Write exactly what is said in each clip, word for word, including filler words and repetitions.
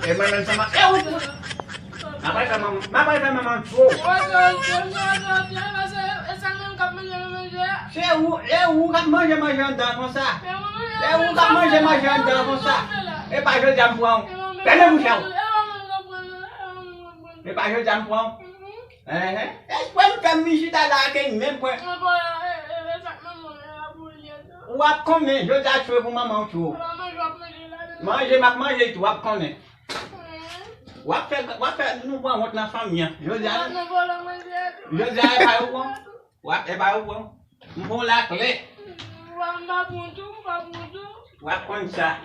E mwen menm sa m ap, e ou tou. M ap al fè manman, m ap al fè manman tchou. Se ou, e ou k ap manje manje anndan konsa. E ou k ap manje manje anndan konsa. E pa jodi a m pran ou. Fèmen bouch ou. E pa jodi a m pran ou. Enhen. Espre m fè m vin chita la ak menm pwen. W ap konnen, jodi a tchou e pou manman w tchou. Manje m ap manje tou, w ap konnen. W ap fè, w ap fè nou pran wont nan fanmi an. Jodi a, jodi a e pa yo pran. W ap, e pa yo pran. M pran w la klè. W ap konn sa.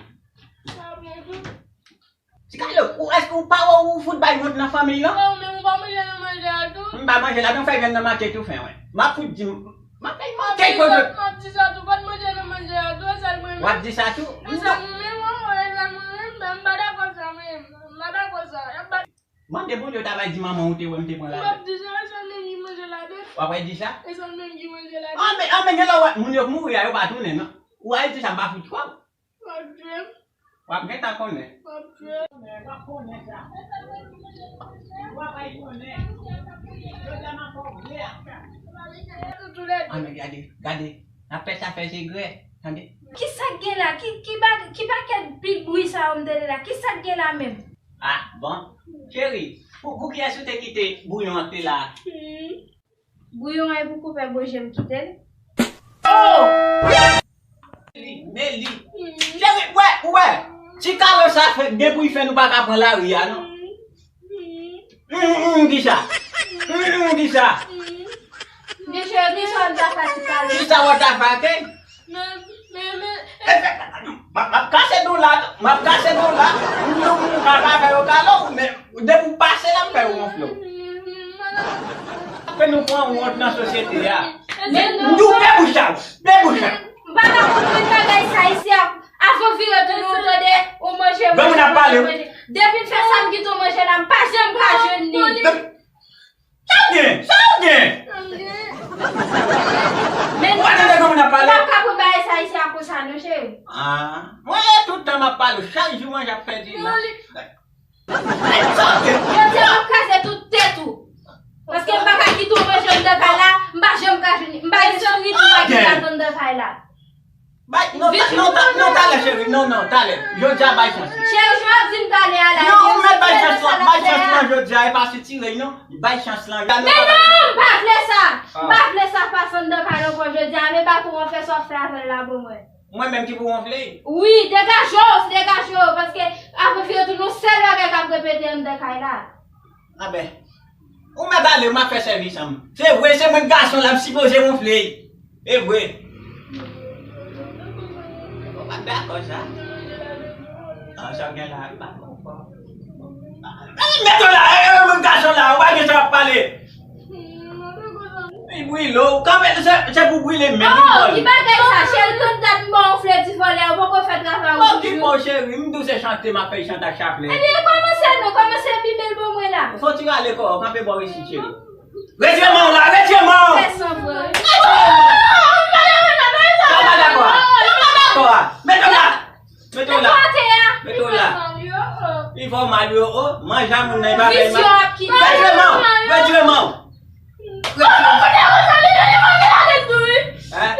Ti Kalo, ou, èske ou pa wè ou fout bay wont nan fanmi non? Ou menm ou pa manje nan manje a tou? M pa manje la, non, fè vyann nan manke tou fen, wè. M ap fout di, m ap fè manke kote. M ap di sa tou, pa t manje nan manje a tou, e sèl mwen menm. W ap di sa tou? E sèl mwen menm, wi, e sèl mwen menm, men m pa dakò sa, men m pa dakò sa. Y ap ba- Mande Bondye w ta bay di manman w te wè m te pran la. M ap di sa, e sèl mwen ki manje ladan. W ap di sa? E sèl mwen ki manje ladan. Anben, anben, gen lè w wè moun yo k mouri a, yo pa tounen non. Ou al di sa, m pa fout kwè w. W ap jwe m. W ap gentan konnen. W ap jwe m. W ap konnen sa. W ap al konnen. Jodi a m ap fè w vle a. Ann gade, gade. N ap fè sa fè segrè. Tande. Kisa k gen la? Ki, ki, ba, ki pakèt big bri sa yo m tande la? Kisa k gen la menm? Ah, bon. Cheri, pou, pou kiyès ou te kite bouyon an te la? Hmm. Bouyon an e pou koupè bouche m kite l. Oh! Li, men li. Cheri, wè, ou wè. Ti Kalo sa fè, gen pou l fè nou pa ka pran lari a, non. Hum, hum, kisa? Hum, hum, kisa? Gen cheri, kisa w ta fè Ti Kalo? Kisa w ta fè, ke? Men, men, men, M ap, m ap kase do la, m ap kase do la. Moun yo, moun ka pa fè yo kalo, men depi w pase la, m fè yo wonfle w. Fè nou pran wont nan sosyete a. Men m di w, pe bouch la, pe bouch la. M pa ka konprann bagay sa isi a. Avan vire tounen, ou tande, ou manje, manje, manje. Depi m fè sa, m kite w manje la, m pa janm ka jwenn li. Sa w gen? Sa w gen? Men ou pa tande kòman n ap pale? Ou pa ka pran bagay sa isi a konsa non, cheri. Ah, mwen e tout tan m ap pale, chak jou manje ap pèdi la. Sa w gen? Jodi a m ap kraze tout tèt ou. Paske m pa ka kite w manje anndan kay la, m pa janm ka jwenn, m pa gen sourit m pa kite anndan kay la. Bay, non, non, non, talè, cheri, non, non, talè. Jodi a bay chans li. Cheri, jan w ap di m talè a la, non, ou mèt bay chans lan, bay chans lan jodi a, e pa sitire non. Bay chans lan. Men non, m pa vle sa. M pa vle sa pase anndan kay la ankò jodi a, men baton an fè sa w ap fè avè l la pou mwen. Mwen menm ki pou wonfle? Wi, degaje w, degaje w, paske avan vire tounen yon sèl bagay k ap repete anndan kay la. Anben, ou mèt ale, m ap fè sèvis an m. Se vre, se mwen k gason la, m sipoze wonfle. E vre. Ou pa t dakò sa? Ah, sa w gen la, pa konprann. Mete w la, e, e, mwen gason la, ou pa gen sa w ap pale. Li brile w, kanpe, se, se pou brile menm. Oh, ki bagay sa, cheri, tout dat m ba w wonfle ti vòlè, ou poko fè travay ou toujou. Okipe w, cheri, m di w se chante m ap fè, chante ak chaplè. Ebyen, kòmanse non, kòmanse bibe l ban mwen la. Fò w ti rale kò w, kanpe bò isit, cheri. Retire men w la, retire men w! Fè sanfre. Sa w pa dakò a? Sa w pa dakò a? Mete w la! Mete w la! Mete w la! Li fè w mal wi, o. Manje a moun nan, li pa fè l mal. Retire men w! Retire men w! Retire men w! Hein?